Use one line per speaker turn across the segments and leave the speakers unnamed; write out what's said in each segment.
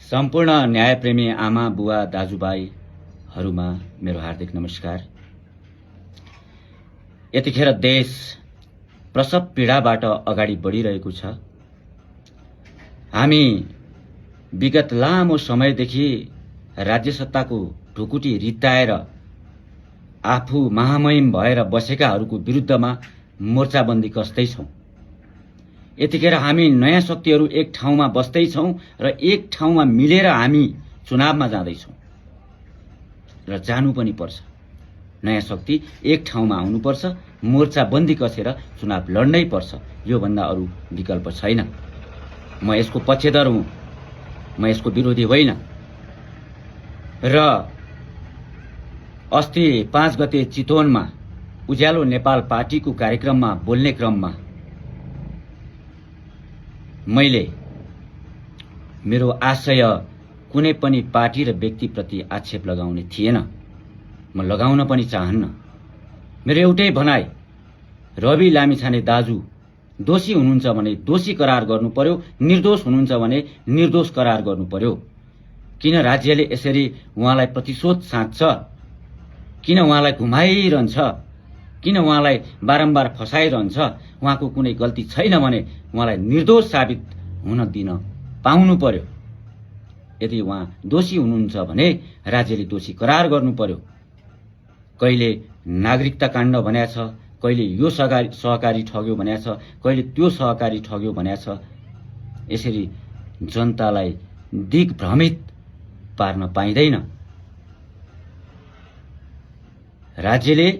सम्पूर्ण न्यायप्रेमी आमा बुवा दाजुभाइहरूमा मेरो हार्दिक नमस्कार। यतिखेर देश प्रसव पीडाबाट अगाडि बढिरहेको छ। हामी विगत लामो समयदेखि राज्य सत्ताको ढुकुटी रित्ताएर आफू महामहिम भएर बसेकाहरूको विरुद्धमा मोर्चाबन्दी कस्दैछौँ। यतिखेर हामी नयाँ शक्तिहरू एक ठाउँमा बस्दैछौँ र एक ठाउँमा मिलेर हामी चुनावमा जाँदैछौँ र जानु पनि पर्छ। नयाँ शक्ति एक ठाउँमा आउनुपर्छ, मोर्चाबन्दी कसेर चुनाव लड्नै पर्छ। यो भन्दा अरू विकल्प छैन। म यसको पक्षधर हुँ, म यसको विरोधी होइन। र अस्ति 5 गते चितवनमा उज्यालो नेपाल पार्टीको कार्यक्रममा बोल्ने क्रममा मैले मेरो आशय कुनै पनि पार्टी र व्यक्तिप्रति आक्षेप लगाउने थिएन। म लगाउन पनि चाहन्न। मेरो एउटै भनाइ, रवि लामिछाने दाजु दोषी हुनुहुन्छ भने दोषी करार गर्नु पर्यो, निर्दोष हुनुहुन्छ भने निर्दोष करार गर्नु पर्यो। किन राज्यले यसरी उहाँलाई प्रतिशोध साध्छ? किन उहाँलाई घुमाइरहन्छ? किन उहाँलाई बारम्बार फसाइरहन्छ? उहाँको कुनै गल्ती छैन भने उहाँलाई निर्दोष साबित हुन दिन पाउनु पर्यो। यदि उहाँ दोषी हुनुहुन्छ भने राज्यले दोषी करार गर्नु पर्यो। कहिले नागरिकता काण्ड भनेको छ, कहिले यो सहकारी ठग्यो भनेको छ, कहिले त्यो सहकारी ठग्यो भनेको छ। यसरी जनतालाई दिग्भ्रमित पार्न पाइँदैन। राज्यले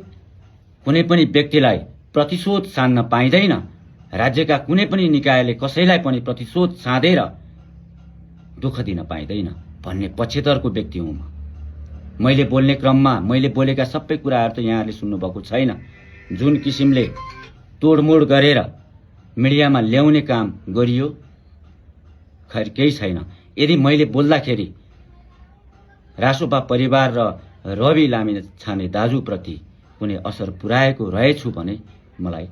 कुनै पनि व्यक्तिलाई प्रतिशोध सान्न पाइँदैन। राज्यका कुनै पनि निकायले कसैलाई पनि प्रतिशोध साँधेर दुःख दिन पाइँदैन भन्ने पक्षधरको व्यक्ति हुँ म। मैले बोल्ने क्रममा मैले बोलेका सबै कुराहरू त यहाँहरूले सुन्नुभएको छैन। जुन किसिमले तोडमोड गरेर मिडियामा ल्याउने काम गरियो, खैर केही छैन। यदि मैले बोल्दाखेरि रासोपा परिवार र रवि लामिछाने दाजुप्रति कुनै असर पुर्याएको रहेछु भने मलाई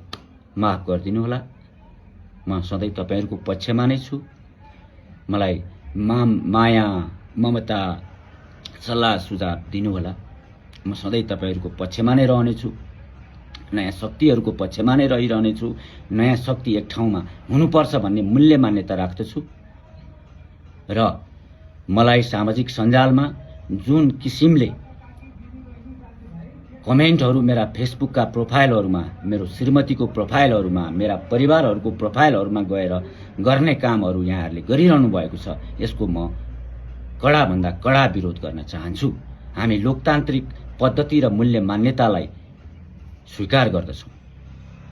माफ गरिदिनुहोला। म सधैँ तपाईहरूको पक्षमा नै छु। मलाई माया ममता सल्लाह सुझाव दिनुहोला। म सधैँ तपाईहरूको पक्षमा नै रहनेछु। नयाँ शक्तिहरूको पक्षमा नै रहिरहनेछु। नयाँ शक्ति एक ठाउँमा हुनुपर्छ भन्ने मूल्य मान्यता राख्दछु। र मलाई सामाजिक सञ्जालमा जुन किसिमले कमेन्टहरू मेरा फेसबुकका प्रोफाइलहरूमा, मेरो श्रीमतीको प्रोफाइलहरूमा, मेरा परिवारहरूको प्रोफाइलहरूमा गएर गर्ने कामहरू यहाँहरूले गरिरहनु भएको छ, यसको म कडाभन्दा कडा विरोध गर्न चाहन्छु। हामी लोकतान्त्रिक पद्धति र मूल्य मान्यतालाई स्वीकार गर्दछौँ।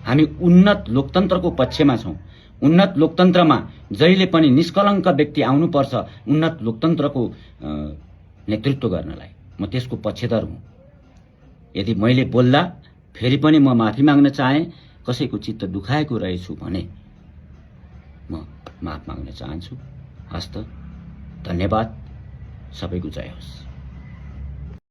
हामी उन्नत लोकतन्त्रको पक्षमा छौँ। उन्नत लोकतन्त्रमा जहिले पनि निष्कलङ्क व्यक्ति आउनुपर्छ उन्नत लोकतन्त्रको नेतृत्व गर्नलाई। म त्यसको पक्षधर हुँ। यदि मैले बोल्दा फेरि पनि म माफी माग्न चाहे, कसैको चित्त दुखाएको रहेछु भने म माफ माग्न चाहन्छु। हस्त, धन्यवाद। सबैको जय होस्।